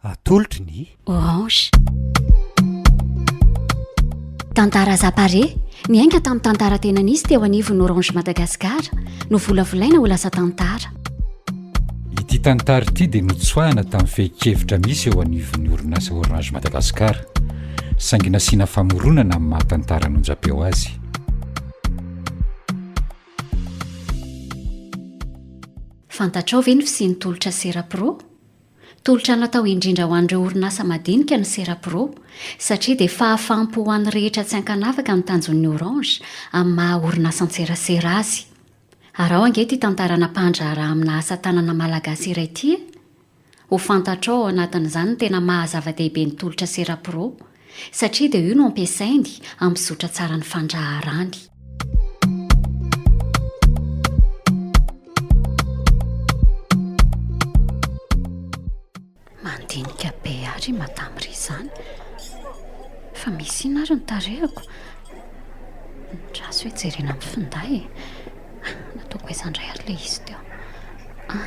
Atolotry ny. Orange. Tantara Zapare, niainga tamin'ny tantara tena nisy teo anivon'ny Orange Madagascar, novolavolaina ho lasa tantara. Ity tantara ity dia notsoahina tamin'ny fehin-kevitra misy eo anivon'ny orinasa Orange Madagascar, saingy nasiana famoronana amin'ny maha tantara an'onjam-peo azy. Fantatrao ve ny fisian'ny tolotra Serapro? Tolotra natao indrindra ho an'ireo orinasa madinika ny Serapro, satria dia fahafaham-po ho an'ny rehetra tsy ankanavaka ny tanjon'ny Orange amin'ny maha orinasan-tserasera azy. Araho ange ity tantarana mpandraharaha amina asa tanana malagasy iray ity e! Ho fantatrao ao anatin'izany ny tena maha zava-dehibe ny tolotra Serapro, satria dia io no ampiasainy hampizotra tsara ny fandraharany. Mandinika be ary i Madame ry izany. Fa misy inona ary ny tarehiko? Andraso hoe jerena amin'ny finday e. Nataoko aiza indray ary ilay izy teo? Ah,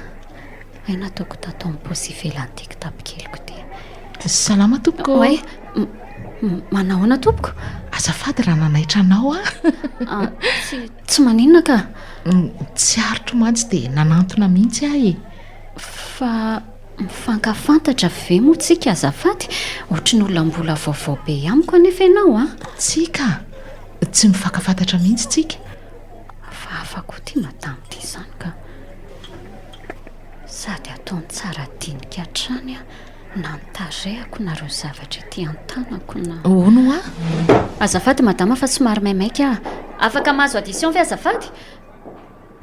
hay nataoko tato amin'ny paosy ivelan'ity kitapo keliko ity. Salama tompoko. Oay, manahoana tompoko? Azafady raha nanaitra anao aho. Ah, tsy, tsy maninona ka. Tsy aritro mantsy dia nanantona mihitsy aho e. Fa mifankafantatra ve moa tsika azafady? Ohatry ny olona mbola vaovao be amiko anefa ianao an. Tsia ka, tsy mifankafantatra mihitsy tsika. Hafahafa koa ity madama ity izany ka. Sady ataony tsara dinika hatrany aho na ny tarehako na ireo zavatra ety an-tanako na. Hono hoa? Azafady madama fa somary maimaika aho. Afaka mahazo addition ve azafady?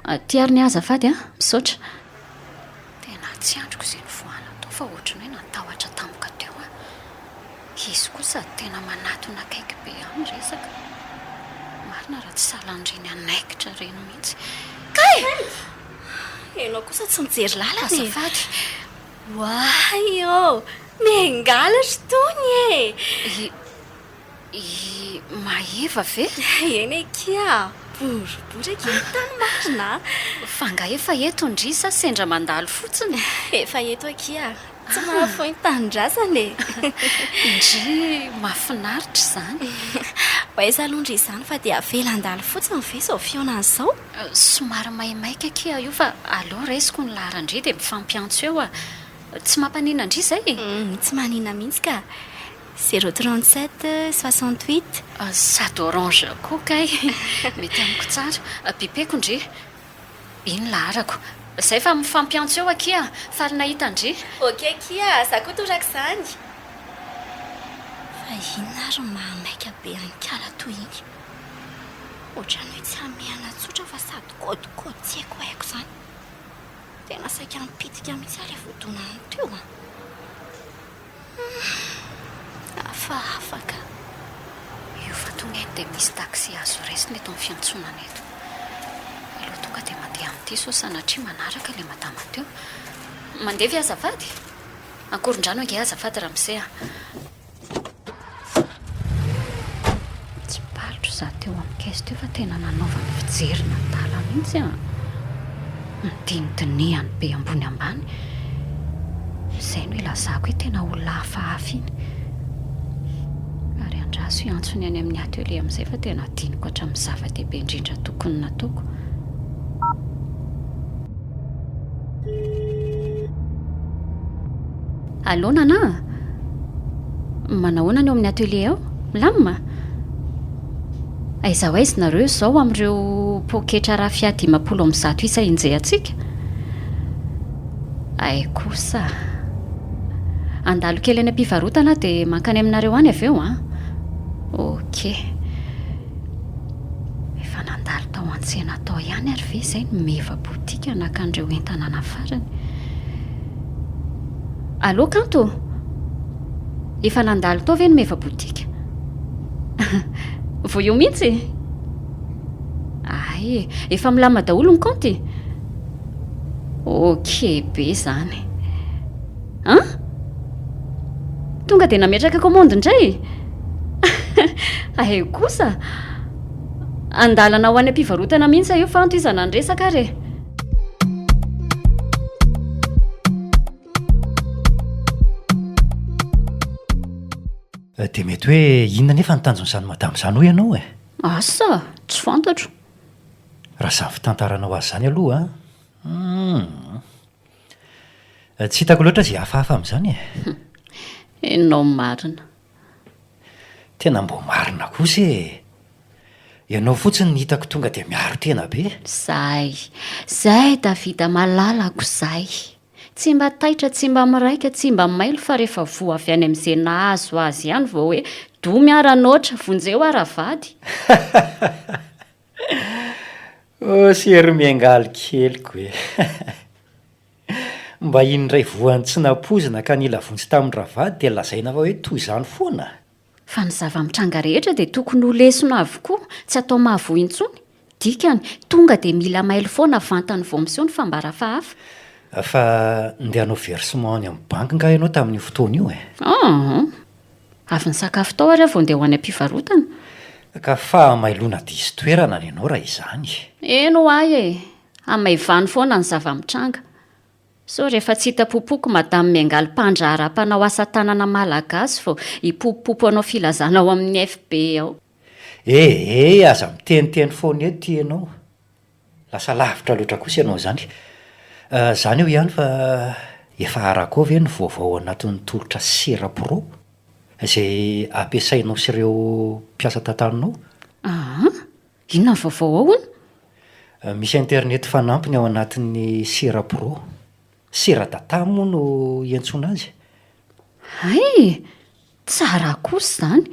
Aty ary ny ahy azafady a! Misaotra. Tena tsy andriko izay nivoahana tao fa ohatry ny hoe natahotra tampoka teo aho. Izy koa sady tena manatona akaiky be ahy ny resaka. Marina raha tsy sahalan'ireny anaikitra ireny mihitsy. Kay! Ianao kosa tsy mijery lalana e! Azafady. Oay ô! Miangaly ry Tony e! I, i Maeva ve? Eny akia! Boribory akia ny tany marina a! Fa angaha efa eto ndry sa sendra mandalo fotsiny? Efa eto akia! Tsy mahafoy ny tanindrazana e! Ndry mahafinaritra izany! Ho aiza aloha ndry izany fa dia avela handalo fotsiny ve izao fihaonana izao? Somary maimaika akia io fa aleo raisiko ny laharan-dry dia mifampiantso eo a! Tsy mampaninona an-dry izay e? Tsy maninona mihitsy ka! Zéro 37 68. Sady orange koa kay! Mety amiko tsara. Bipeko ndry. Iny laharako. Zay fa mifampiantso eo akia! Faly nahita an-dry. Ok akia, za koa torak'izany. Fa inona ary no mahamaika be an'i kala toy iny? Ohatran'ny hoe tsy hamehana tsotra fa sady kôdikôdy tsy haiko haiko izany. Tena saika nipitika mihitsy aho ilay voadonany teo an! Hafahafa ka! Io fa tonga eto dia misy taxi azo raisina eto amin'ny fiantsonana eto. Aleo tonga dia mandeha amin'ity sao sanatria manaraka ilay madama teo. Mandeha ve azafady? Ankorondrano ange azafady ramose a! Tsipalitro izaho teo amin'ny caisse teo fa tena nanaovany fijery nadala mihitsy an! Nidinidinihany be ambony ambany. Izay no ilazako hoe tena olona hafahafa iny. Ary andraso hiantso ny any amin'ny atelier amin'izay fa tena adinoko hatramin'ny zava-dehibe indrindra tokony nataoko. Allô Nana a! Manahoana ny ao amin'ny atelier ao? Milamina? Aiza ho aiza nareo izao amin'ireo poketra rafia 150 isa enjehantsika? Hay kosa! Handalo kely any am-pivarotana aho dia mankany aminareo any avy eo an! Ok. Efa nandalo tao an-tsena tao ihany ary ve izay ny Meva boutique naka an'ireo entana nafarany? Allô Kanto? Efa nandalo tao ve ny Meva boutique? Vao eo mihitsy e? Hay e, efa milamina daholo ny kaonty? Ok be izany. An? Tonga dia nametraka commande indray? Hay kosa! Andalana ho any am-pivarotana mihitsy aho io fa anto iza nandresaka ary e! Dia mety hoe inona anefa ny tanjon'izany madama izany hoy ianao e? Asa! Tsy fantatro. Raha izany fitantaranao azy izany aloha an! Humm. Tsy hitako loatra izay hafahafa amin'izany e! Ianao marina. Tena mbô marina kosa e! Ianao fotsiny no hitako tonga dia miaro tena be. Zay! Zay Davida malalako zay! Tsy mba taitra, tsy mba miraika, tsy mba mailo fa rehefa voa avy any amin'izay nahazo azy ihany vao hoe domy aho ranoatra, vonjeo aho ravady! Oh sery miangaly keliko e! Mba iny indray voan'ny tsy nampoizina ka nila vonjy tamin'ny ravady dia lazaina fa hoe toy izany foana? Fa ny zava-mitranga rehetra dia tokony ho lesona avokoa, tsy atao mahavoa intsony. Dikany, tonga dia mila mailo foana vantany vao miseho ny fambara hafahafa. Fa ndeha hanao versement any amin'ny banky nga ianao tamin'io fotoana io e? Aa! Avy nisakafo tao ary aho vao ndeha ho any am-pivarotana. Ka fahamailoana diso toerana ny anao raha izany. Eny ho ahy e! Hamaivano foana ny zava-mitranga. Sao rehefa tsy hita popoko madame miangaly mpandraharaha mpanao asa tanana malagasy vao hipopopopo hanao filazana ao amin'ny FB ao. Eh eh aza miteniteny foana eto ty ianao. Lasa lavitra loatra kosa ianao izany. Izany eo ihany fa efa arakao ve ny vaovao ao anatin'ny tolotra sera pro izay ampiasainao sy ireo mpiasa tantaninao? Aa! Inona ny vaovao ao hono? Misy internet fanampiny ao anatin'ny sera pro. Sera data moa no iantsoana azy. Hay! Tsara kosa izany.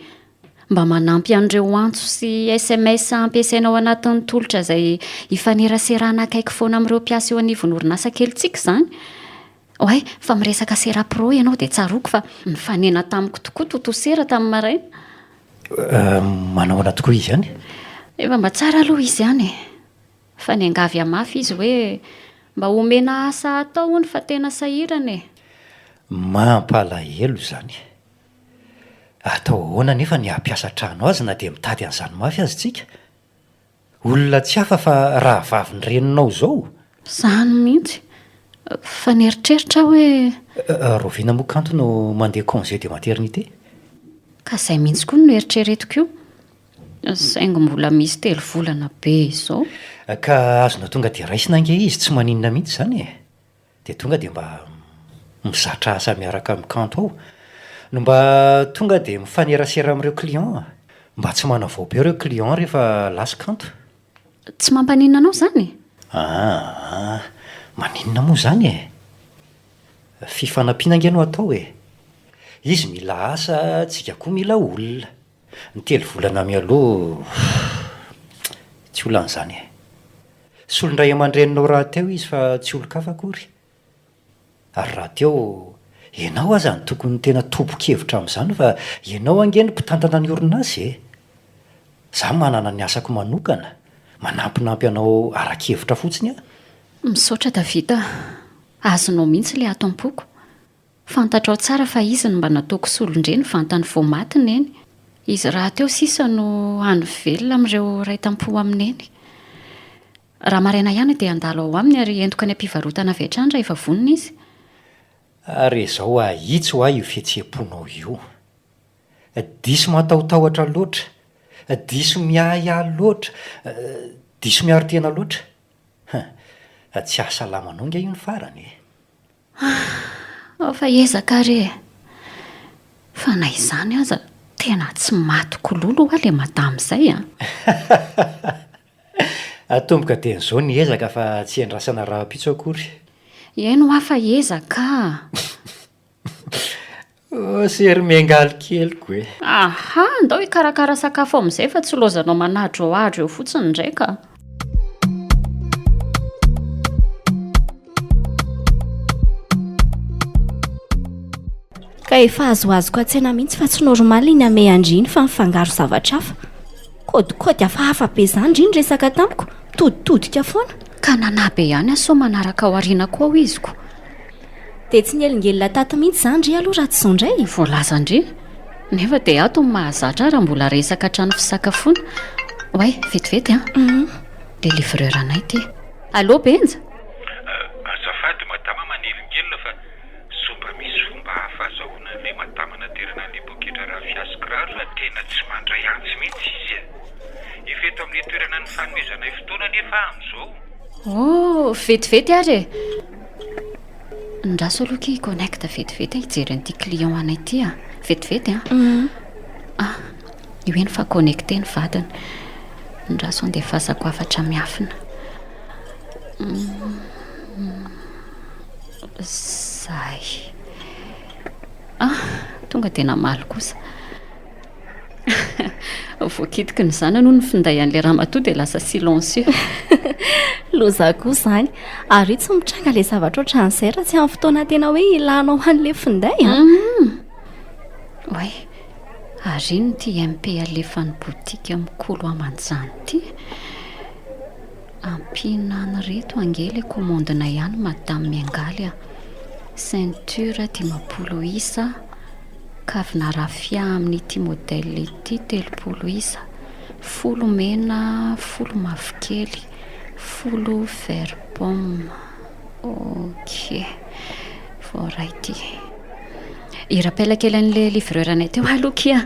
Mba manampy an'ireo antso sy sms ampiasaina ao anatin'ny tolotra izay ifaneraserana akaiky foana amin'ireo mpiasa eo anivon'ny orinasa kelintsika izany. Oay, fa miresaka sera pro ianao dia tsaroako fa nifanena tamiko tokoa Toto Sera tamin'ny maraina. Manao ahoana tokoa izy any? Efa mba tsara aloha izy any e! Fa niangavy hamafy izy hoe mba omena asa atao hono fa tena sahirana e! Mampalahelo izany. Atao ahoana anefa ny hampiasa trano azy na dia mitady an'izany mafy aza isika? Olona tsy hafa fa rahavavin'ny reninao izao? Izany mihitsy. Fa nieritreritra aho hoe. Rahoviana moa kanto no mandeha congé de maternité? Ka izay mihitsy koa no noeritreretiko io. Saingy mbola misy telo volana be izao. Ka azonao tonga dia raisina ange izy, tsy maninona mihitsy izany e! Dia tonga dia mba mizatra asa miaraka amin'i Kanto ao. No mba tonga dia mifanerasera amin'ireo clients. Mba tsy manavao be ireo clients rehefa lasa Kanto. Tsy mampaninona anao izany e? Aa, maninona moa izany e? Fifanampiana ange no atao e. Izy mila asa, tsika koa mila olona. Ny telo volana mialoha, tsy olana izany e. Solon-dray aman-dreninao rahateo izy fa tsy olon-kafa akory. Ary rahateo, ianao aza no tokony tena tompon-kevitra amin'izany fa ianao ange no mpitantana ny orinasa e! Za manana ny asako manokana, manampinampy anao ara-kevitra fotsiny aho. Misaotra David a! Azonao mihitsy ilay ato am-poko. Fantatrao tsara fa izy no mba nataoko solon-dreny vantany vao maty Neny. Izy rahateo sisa no hany velona amin'ireo ray tampo amin'i Neny. Raha maraina ihany dia handalo ao aminy ary entiko any am-pivarotana avy hatrany raha efa vonona izy. Ary izao ahitsy hoa io fihetseham-ponao io. Diso matahotahotra loatra, diso miahiahy loatra, diso miaro tena loatra. Huh, tsy hahasalama anao ange io ny farany e. Ah, fa ezaka ary e! Fa na izany aza, tena tsy maty kololo hoa le madama izay an! Atomboka dieny izao ny ezaka fa tsy iandrasana rahampitso akory. Eny hoa fa ezaka a! Oh, sery miangaly keliko e! Aha, ndao hikarakara sakafo amin'izay fa tsy lozanao manadroadro eo fotsiny indray ka! Ka efa azoazoko an-tsaina mihitsy fa tsy normal iny amehan-dry iny fa mifangaro zavatra hafa. Kôdikôdy hafahafa be izany ry ny resaka tamiko, mitoditodika foana. Ka nanahy be ihany aho sao manaraka ao aoriana koa ao izy ko. Dia tsy nielingelina tato mihitsy izany ry aloha raha tsy izao indray? Voalazan-dry. Nefa dia ato no mahazatra ahy raha mbola resaka hatrany fisakafoana. Oay, vetivety an. Ilay livreur anay ity. Allô Benja? Azafady madama manelingelina fa sao mba misy fomba hafa azo. azahoana an'ilay madama naterana an'ilay poketra rafia sy kiraro fa tena tsy mandray antso mihitsy izy e! Efa eto amin'ilay toerana nifanomezanay fotoana anefa aho amin'izao. Oh, vetivety ary e! Ndraso aloha akia hi-connecte vetivety aho hijery an'ity client anay ity a! Vetivety an! Ah, io eny fa connecté ny vadiny. Ndraso andefasako hafatra miafina. Zay. Ah, tonga dia namaly kosa. Voakitiky ny zanany hono ny finday an'ilay ramatoa dia lasa silencieux. Loza koa izany. Ary io tsy mitranga ilay zavatra ohatran'izay raha tsy amin'ny fotoana tena hoe ilanao an'ilay finday an. Oay, ary inona ity MP alefan'ny boutique mikolo aman-jany ity? Ampiana an'ireto ange ilay commande-nay ihany Madame Miangaly a! Ceinture 50 isa, kavina raffia amin'ity modèle ity 30 isa, folo mena, folo mavokely, folo vert pomme. Ok, voaray ity. I-rappel kely an'ilay livreur anay teo aloha kia.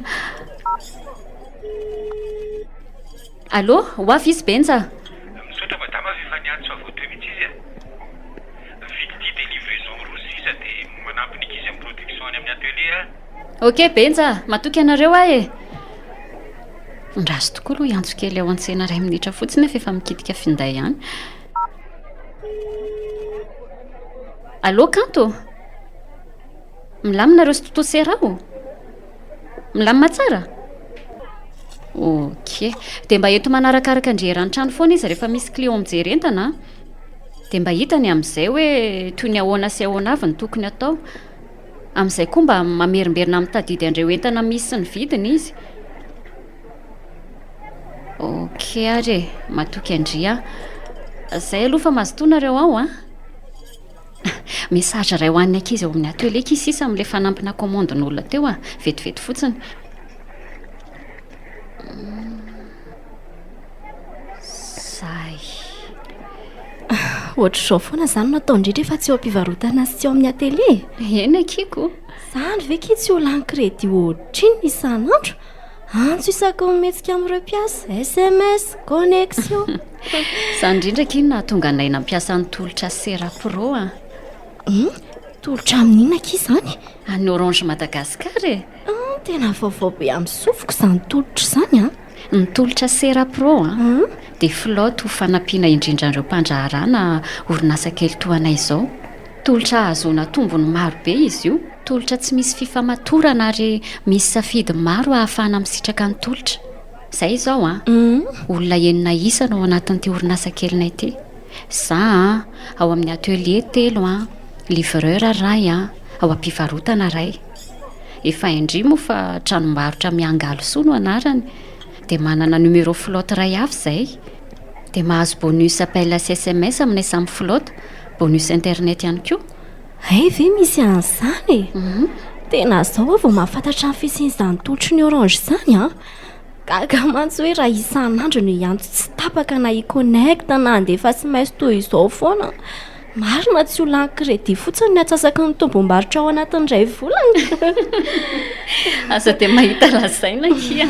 Allô, ho avy izy Benja. Misaotra madama fa efa niantso avy teo mihitsy izy e. Vita ity dia livraison roa sisa dia manampy ny ankizy amin'ny production any amin'ny atelier aho. Ok Benja, matoky anareo aho e. Ndraso tokoa aloha hiantso kely ao an-tsena iray minitra fotsiny aho fa efa mikitika finday ihany. Allô Kanto? Milamina nareo sy Toto Serah o? Milamina tsara? Ok. Dia mba ento manarakaraka an-dry eran'ny trano foana izy rehefa misy client mijery entana an. Dia mba hitany amin'izay hoe toy ny ahoana sy ahoana avy no tokony atao. Amin'izay koa mba mamerimberina mitadidy an'ireo entana misy sy ny vidiny izy. Ok ary e, matoky an-dry aho. Izay aloha fa mazotoa nareo ao an. Message iray ho an'ny ankizy ao amin'ny atelier akia sisa amin'ilay fanampina commande-n'olona teo a, vetivety fotsiny. Zay. Ohatr'izao foana izany no ataon-dry rehefa tsy eo am-pivarotana sy tsy ao amin'ny atelier e. Eny akia ko. Izany ve kia tsy ho lany crédit ohatrinona isan'andro? Antso isaky ny mihetsika amin'ireo mpiasa, sms, connexion. Izany indrindra akia no nahatonga anay nampiasa ny tolotra Sera Pro a. Hum, tolotra amin'inona akia izany? An'ny Orange Madagascar e. Hum, tena vaovao be amin'ny sofiko izany tolotra izany an. Ny tolotra Sera Pro a, dia flotte ho fanampiana indrindra an'ireo mpandraharaha na orinasa kely toa anay izao. Tolotra ahazoana tombony maro be izy io. Tolotra tsy misy fifamatorana ary misy safidy maro ahafahana misitraka ny tolotra. Izay izao an! Olona enina isa no ao anatin'ity orinasa kelinay ity. Za an, ao amin'ny atelier telo an, livreur iray an, ao am-pivarotana iray. Efa hain-dry moa fa tranombarotra Miangalo Soa no anarany. Dia manana numéro flotte iray hafa izay. Dia mahazo bonus appel sy sms aminay samy flotte. Bonus internet ihany koa. Hay ve misy an'izany e! Tena izao aho vao mahafantatra ny fisian'izany tolotry ny Orange izany an! Gaga mantsy hoe raha isan'andro no hiantso tsy tapaka na hi-connect na handefa sms toy izao foana. Marina tsy ho lany crédit fotsiny ny antsasaky ny tombom-barotra ao anatin'ny iray volana. Aza dia mahita lazaina akia.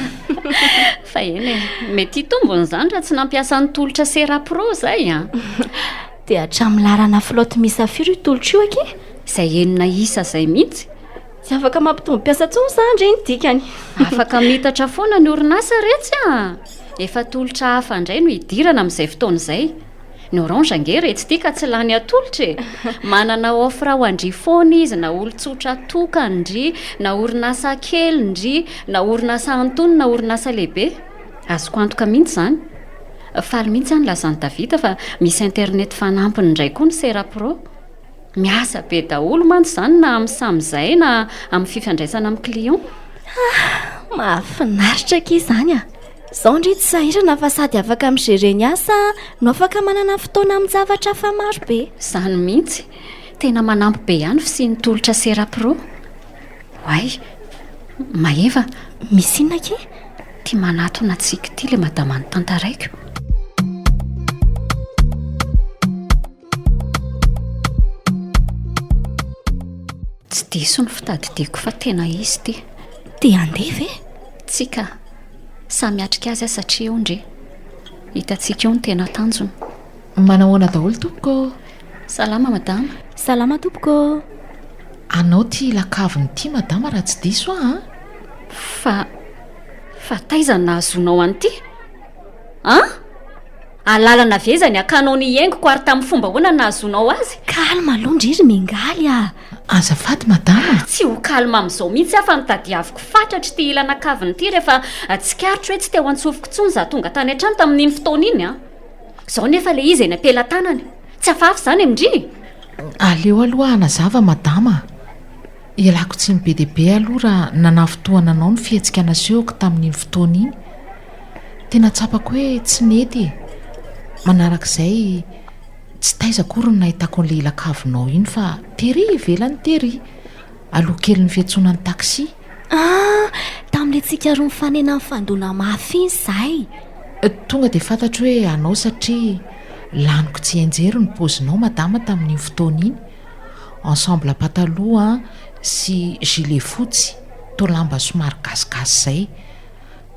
Fa eny e, mety hitombona izany raha tsy nampiasa ny tolotra Sera Pro izay an! Dia hatramin'ny laharana flotte miisa firy io tolotra io akia? Izay enina isa izay mihitsy. Tsy afaka mampitombo mpiasa intsony izany re ny dikany. Afaka miitatra foana ny orinasa retsy a! Efa tolotra hafa indray no hidirana amin'izay fotoana izay. Ny Orange ange retsy ity ka tsy lany atolotra e! Manana offre ho an-dry foana izy na olon-tsotra tokana ndry, na orinasa kely ndry, na orinasa antonony na orinasa lehibe. Azoko antoka mihitsy izany. Faly mihitsy aho nilazan'i Davida fa misy internet fanampiny indray koa ny Serapro. Miasa be daholo mantsy izany na amin'ny samy izahay na amin'ny fifandraisana amin'ny client. Ah, mahafinaritra akia izany a! Izao ndry tsy sahirana fa sady afaka mi-gérer ny asa no afaka manana fotoana amin-javatra hafa maro be. Izany mihitsy. Tena manampy be ihany fisian'ny tolotra Serapro. Oay! Maeva! Misy inona akia? Ity manatona antsika ity ilay madama notantaraiko. Tsy dia. diso ny fitadidiako fa tena izy ity. Te handeha ve? Tsia ka. Samy miatrika azy aho satria eo ndry. Hitantsika eo ny tena tanjona. Manahoana daholo tompoko ô! Salama madama. Salama tompoko ô! Anao ity lakaviny ity madama raha tsy diso aho an! Fa, fa taiza no nahazoanao an'ity? An? Alalana avy aiza ny hakanao ny haingoko ary tamin'ny fomba ahoana no nahazoanao azy? Calme aloha ndry ry Miangaly a! Azafady madama. Tsy ho calme amin'izao mihitsy aho fa notadiaviko fatratra ity ilana kavina ity rehefa tsikaritro hoe tsy teo an-tsofiko intsony izaho tonga tany an-trano tamin'iny fotoana iny an! Izao nefa ilay izy eny am-pelatanany. Tsy hafahafa izany amin-dry? Aleo aloha hanazava madama a! Ialako tsiny be dia be aloha raha nanafintohana anao ny fihetsika nasehoko tamin'iny fotoana iny. Tena tsapako hoe tsy nety e! Manarak'izay, tsy taiza akory no nahitako an'ilay ila-kavinao iny fa tery ivelany tery, aloha kelin'ny fiantsoana ny taxi. Ah! Tamin'ilay tsika roa nifanena nifandona mafy iny izahay. Tonga dia fantatro hoe anao satria laniko tsianjery ny paozinao madama tamin'iny fotoana iny. Ensemble pataloha sy gilet fotsy toa lamba somary gasigasy izay,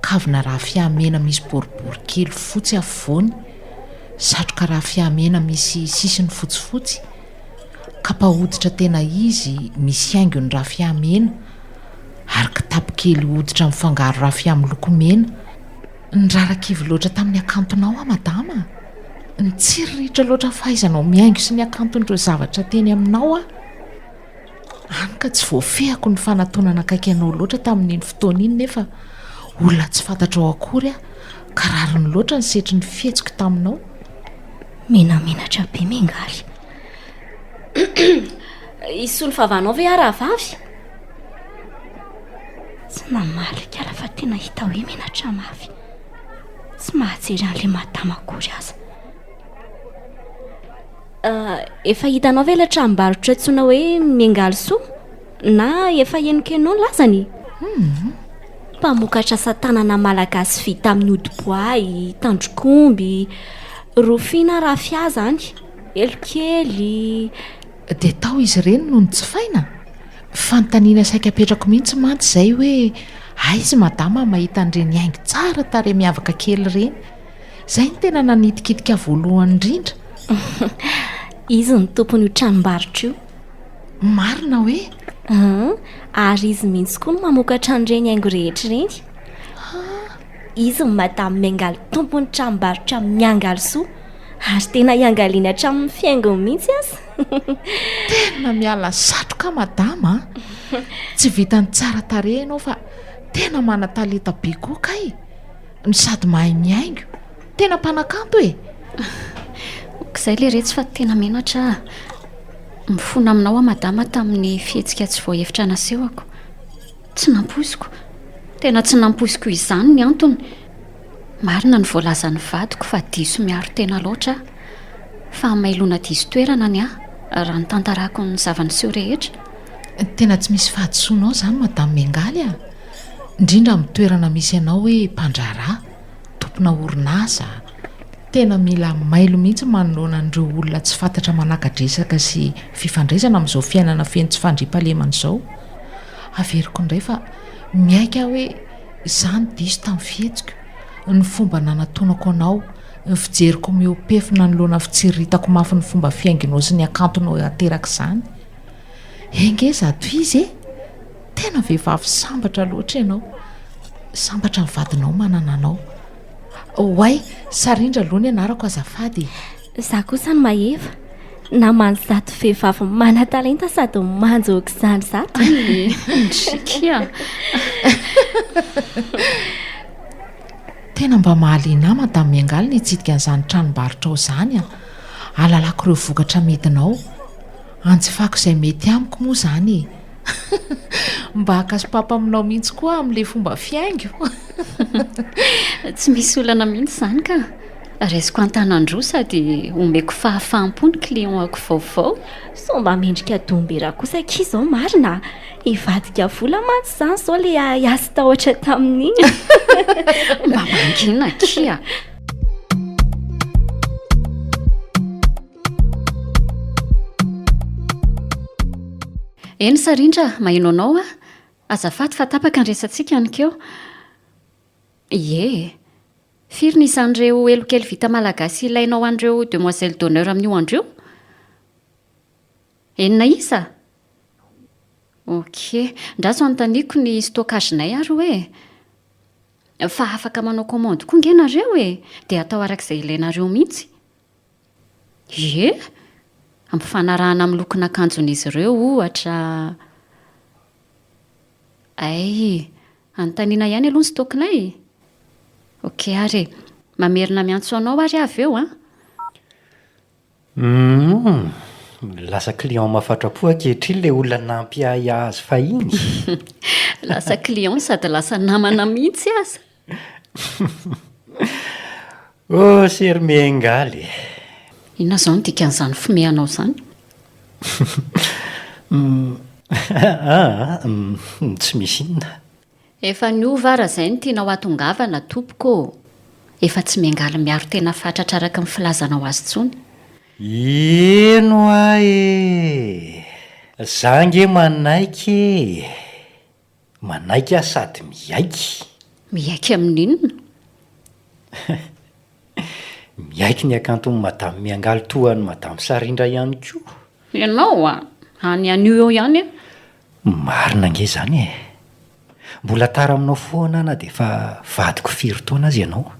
kavina rafia mena misy boribory kely fotsy afovoany, satroka rafia mena misy sisiny fotsifotsy, kapa hoditra tena izy misy haingony rafia mena ary kitapo kely hoditra mifangaro rafia miloko mena. Nirarakivy loatra tamin'ny hakantonao aho madama a! Nitsiriritra loatra fahaizanao mihaingo sy ny hakanton'ireo zavatra teny aminao aho. Hany ka tsy voafehiko ny fanatonana akaiky anao loatra tamin'iny fotoana iny nefa olona tsy fantatrao akory aho ka rariny loatra ny setrin'ny fihetsiko taminao. Menamenatra be Miangaly. Hisolo vavanao ve aho rahavavy? Tsy namaly ikala fa tena hita hoe menatra mafy. Tsy mahajery an'ilay madama akory aza. Efa hitanao ve ilay tranombarotra antsoina hoe Miangaly Soa? Na efa henonkenonao ny lazany? Mpamokatra asa tanana malagasy vita amin'ny hodi-boay, tandrok'omby, rofia na rafia izany, elo kely. Dia tao izy ireny no nojifaina? Fanontaniana saika apetrako mihitsy mantsy izay hoe aiza i madama mahita an'ireny haingo tsara tarehy miavaka kely ireny. Izay no tena nanitikitika ahy voalohany indrindra. Izy no tompon'io tranombarotra io. Marina hoe? An, ary izy mihitsy koa no mamokatra an'ireny haingo rehetra ireny. Izy no madame Miangaly tompon'ny tranombarotra Miangalisoa. Ary tena iangaliany hatramin'ny fihaingony mihitsy aza. Tena miala satroka madama a! Tsy vitan'ny tsara tarehy ianao fa tena manan-talenta be koa kay! No sady mahay mihaingo. Tena mpanakanto e! Ok'izay leretsy fa tena menatra aho. Mifona aminao aho madama tamin'ny fihetsika tsy voahevitra nasehoko. Tsy nampoiziko. Tena tsy nampoiziko izany ny antony. Marina ny voalazan'ny vadiko fa diso miaro tena loatra aho. Fahamailoana diso toerana ny ahy, raha ny tantarako ny zava-niseho rehetra. Tena tsy misy fahadisoanao izany Madame Miangaly a! Indrindra amin'ny toerana misy anao hoe mpandraharaha, tompona orinasa. Tena mila mailo mihitsy manoloana an'ireo olona tsy fantatra manaka-dresaka sy fifandraisana amin'izao fiainana feno tsy fandriampahalemana izao. Averiko indray fa miaiky aho hoe Izaho no diso tamin'ny fihetsiko, ny fomba nanatonako anao, ny fijeriko mihoa-pefy nanoloana ny fitsiriritako mafy ny fomba fihaingonao sy ny hakantonao aterak'izany. Enga e zato izy e! Tena vehivavy sambatra loatra ianao. Sambatra ny vadinao manana anao. Oay, Sarindra aloha ny anarako azafady e! Izaho kosa no Maeva. Naman'izato vehivavy manan-talenta sady manja aok'izany izato. Ndriky a! Tena mba mahaliana ahy Madame Miangaly ny hitsidika an'izany tranombarotra ao izany a! Ahalalako ireo vokatra amidinao. Anjifako izay mety amiko moa izany e! Mba haka sopapa aminao mihitsy koa aho amin'ilay fomba fihaingo. Tsy misy olana mihitsy izany ka! Raisiko an-tanan-droa sady omeko fahafaham-po ny client-ako vaovao. Sao mba mendrika dombera kosa akia izao marina a! Hivadika vola mantsy izany izao ilay ahiahy sy tahotra tamin'iny. Mba mangina akia. Eny Sarindra, maheno anao aho. Azafady fa tapaka ny resatsika aninkeo. Ie e. Firy ny isan'ireo elo kely vita malagasy ilainao ho an'ireo demoiselles d'honneur amin'io andro io? Enina isa? Ok. Ndraso anontaniako ny stockage-nay ary hoe. Fa afaka manao commande koa nge nareo e! Dia atao araka izay ilainareo mihitsy. Ie! Ampifanarahana amin'ny lokon'akanjon'izy ireo ohatra. Hay! Anontaniana ihany aloha ny stock-nay e! Ok ary e! Mamerina miantso anao ary aho avy eo an! Humm! Lasa client mahafatra-po ankehitriny ilay olona nampiahiahy azy fahiny. Lasa client sady lasa namana mihitsy aza. Oh sery miangaly e! Inona izao no dikan'izany fimehanao izany? Aa, tsy misy inona. Efa niova ara izay ny tianao hatongavana tompoko ô! Efa tsy miangaly miaro tena fatratra araka ny filazanao azy intsony. Eny hoa e! Za ange manaiky e! Manaiky aho sady miaiky. Miaiky amin'inona? Miaiky ny hakanton'i Madame Miangaly toa an'i Madame Sarindra ihany koa. Ianao a! Any anio eo ihany a! Marina ange izany e! Mbola tara aminao foana aho na dia efa vadiko firy taona aza ianao.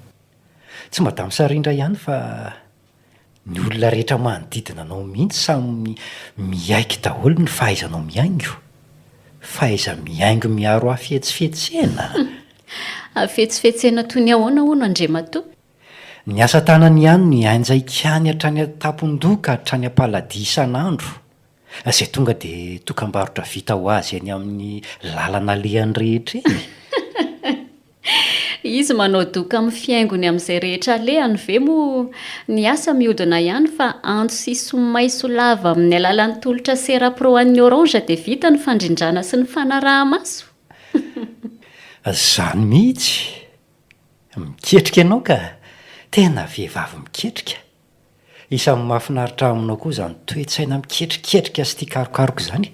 Tsy Madame Sarindra ihany fa ny olona rehetra manodidina anao mihitsy samy miaiky daholo ny fahaizanao mihaingo. Fahaiza-mihaingo miaro hafetsifetsena. Hafetsifetsena toy ny ahoana hono Andriamatoa? Ny asa tanany ihany no ianjaikany hatrany an-tampon-doha ka hatrany am-paladia isan'andro. Izay tonga dia tokambarotra vita ho azy eny amin'ny lalana alehany rehetra eny. Izy manao doka amin'ny fihaingony amin'izay rehetra alehany ve moa ny asa mihodina ihany fa antso sy somaiso lava amin'ny alalan'ny tolotra Serapro an'ny Orange dia vita ny fandrindrana sy ny fanaraha-maso? Izany mihitsy! Miketrika ianao ka! Tena vehivavy miketrika! Isan'ny mahafinaritra aminao koa izany toe-tsaina miketriketrika sy tia karokaroka izany.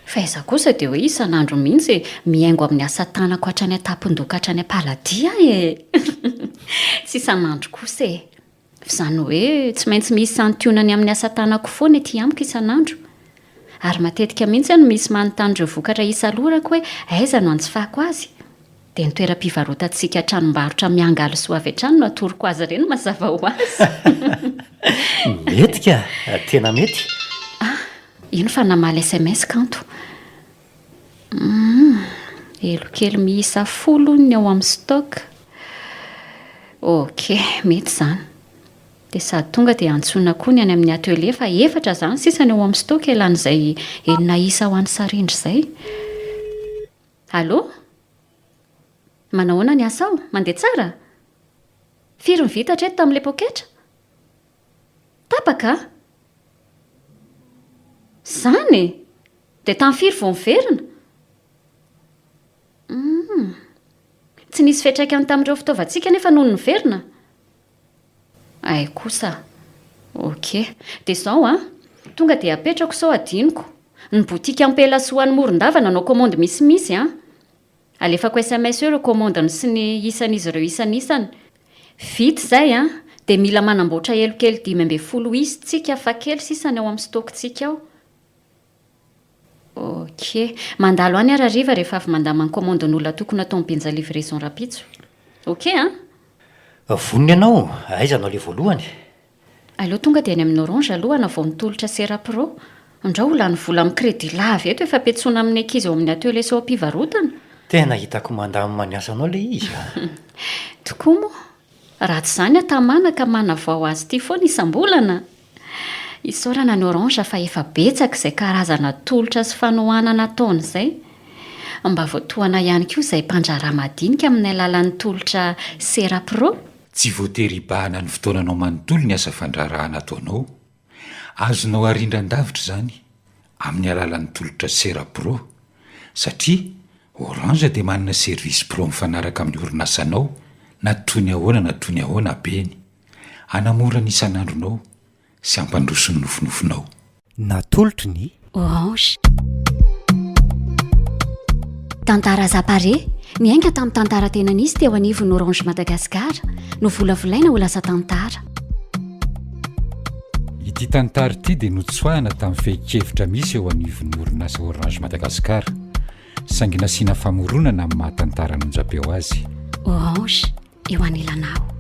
Fa izaho kosa dia hoe isan'andro mihitsy e, mihaingo amin'ny asa tanako hatrany an-tampon-doha ka hatrany am-paladia aho e! Tsy isan'andro kosa e! F'izany hoe tsy maintsy misy santionany amin'ny asa tanako foana ety amiko isan'andro. Ary matetika mihitsy aho no misy manontany ireo vokatra isalorako hoe aiza no anjifako azy. Dia ny toeram-pivarotantsika tranombarotra Miangalisoa avy hatrany no atoroko azy ireny mazava ho azy. Mety ka! Tena mety. Ah! Ino fa namaly sms kanto. Humm! Elo kely miisa folo hono ny ao amin'ny stock. Ok, mety izany. Dia sady tonga dia antsoina koa ny any amin'ny atelier fa efatra izany sisa ny ao amin'ny stock ialàn'izay enina isa ho an'i Sarindra izay. Allô? Manahoana ny asa ao? Mandeha tsara? Firy ny vita hatreto tamin'ilay poketra? Tapaka? Izany e! Dia tamin'ny firy vao niverina? Humm. Tsy nisy fiantraikany tamin'ireo fitaovantsika anefa nony niverina? Hay kosa. Ok. Dia izao an, tonga dia apetrako sao adinoko. Ny boutique Ampelasoa any Morondava nanao commande misimisy an. Alefako sms eo ireo commande-ny sy ny isan'izy ireo isanisany. Vita izay an, dia mila manamboatra elo kely 15 isa tsika fa kely sisa ny ao amin'ny stock-tsika ao. Ok. Mandalo any aho rahariva rehefa avy mandamina ny commande-n'olona tokony hatao Benja livraison rahampitso. Ok an! Vonona ianao? Aiza no aleha voalohany? Aleo tonga dia any amin'ny Orange aloha hanavao ny tolotra Serapro. Ndrao ho lany vola amin'ny crédit lava eto efa ampiantsoana amin'ny ankizy ao amin'ny atelier sy ao am-pivarotana. Tena hitako mandamina ny asanao ilay izy a! Tokoa moa. Raha tsy izany aho tamana ka manavao azy ity foana isam-bolana. Isaorana ny Orange fa efa betsaka izay karazana tolotra sy fanohanana ataony izay. Mba voatohana ihany koa izay mpandraharaha madinika amin'ny alalan'ny tolotra Serapro. Tsy voatery hibahana ny fotoananao manontolo ny asa fandraharahana ataonao. Azonao arindran-davitra izany amin'ny alalan'ny tolotra Serapro, satria Orange dia manana service pro mifanaraka amin'ny orinasanao na toy ny ahoana na toy ny ahoana habeny. Hanamora ny isan'andronao sy hampandroso ny nofinofinao. Natolotry ny. Orange. Tantara Zapare, niainga tamin'ny tantara tena nisy teo anivon'ny Orange Madagascar, novolavolaina ho lasa tantara. Ity tantara ity dia notsoahina tamin'ny fehin-kevitra misy eo anivon'ny orinasa Orange Madagascar, saingy nasiana famoronana amin'ny maha tantara an'onjam-peo azy. Orange, eo anilanao.